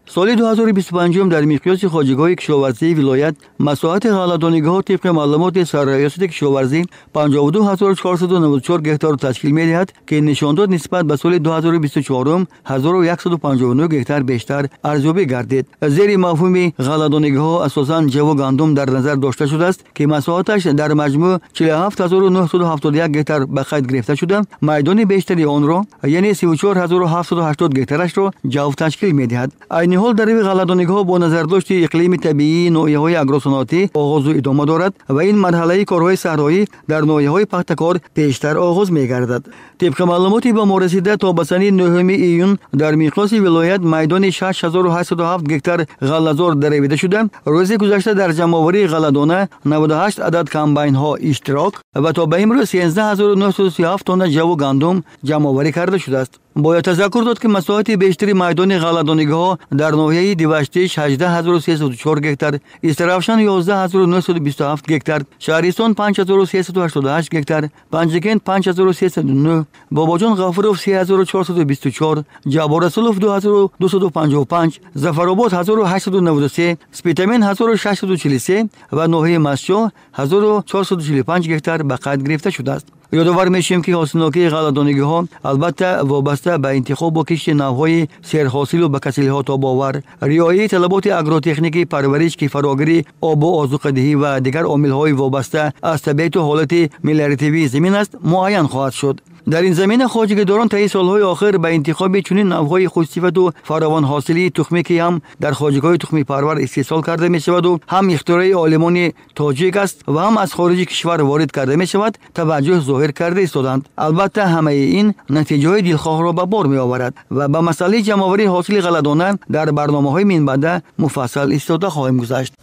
Соли 2025 дар миқёси хоҷагиҳои кишоварзии вилоят масоҳати ғалладонигиҳо тибқи маълумоти Сарраёсати кишоварзӣ 52494 гектарро ташкил медиҳад, ки нишондод нисбат ба соли 2024 1159 гектар бештар арзёбӣ гардид. Зери мафҳуми ғалладонигиҳо асосан ҷаву гандум дар назар дошта шудааст, ки масоҳаташ дар маҷмӯъ 47971 гектар ба қайд гирифта шуда, майдони бештари онро, яъне 34780 гектарашро ҷав ташкил медиҳад. Айни ҳол дарави ғалладонигиҳо бо назардошти иқлими табиии ноҳияҳои агросаноатӣ оғозу идома дорад ва ин марҳалаи корҳои саҳроӣ дар ноҳияҳои пахтакор пештар оғоз мегардад. Тибқи маълумоти ба мо расида, то ба санаи 9 июн дар миқёси вилоят майдони 6807 гектар ғаллазор даравида шуда, рӯзи гузашта дар ҷамъоварии ғалладона 98 адад комбайнҳо иштирок ва то ба имрӯз 13937 тонна ҷаву гандум ҷамъоварӣ карда шудааст. Бояд тазаккур дод, ки масоҳати бештари майдони ғалладонигиҳо дар ноҳияи Диваштич 18304 гектар, Истаравшан 11927 гектар, Шаҳристон 5388 гектар, Панҷакент 5309, Бобоҷон Ғафуров 3424, Ҷаббор Расулов 2255, Зафаробод 1893, Спитамен 1643 ва ноҳияи Мастчоҳ 1445 гектар ба қайд гирифта шудааст. Ёдовар мешавем, ки ҳосилнокии ғалладонигиҳо албатта вобаста ба интихобу кишти навъҳои серҳосилу ба касалиҳо тобовар, риояи талаботи агротехникии парвариш, ки фарогири обу озуқадиҳӣ ва дигар омилҳои вобаста аз табиату ҳолати мелиоративии замин аст, муайян хоҳад шуд. Дар ин замина хоҷагидорон таи солҳои охир ба интихоби чунин навъҳои хушсифату фаровонҳосилии тухмӣ, ки ҳам дар хоҷагиҳои тухмипарвар истеҳсол карда мешаваду ҳам ихтирои олимони тоҷик аст ва ҳам аз хориҷи кишвар ворид карда мешавад, таваҷҷӯҳ зоҳир карда истоданд. Албатта, ҳамаи ин натиҷаҳои дилхоҳро ба бор меоварад ва ба масъалаи ҷамъоварии ҳосили ғалладона дар барномаҳои минбаъда муфассал истода хоҳем гузашт.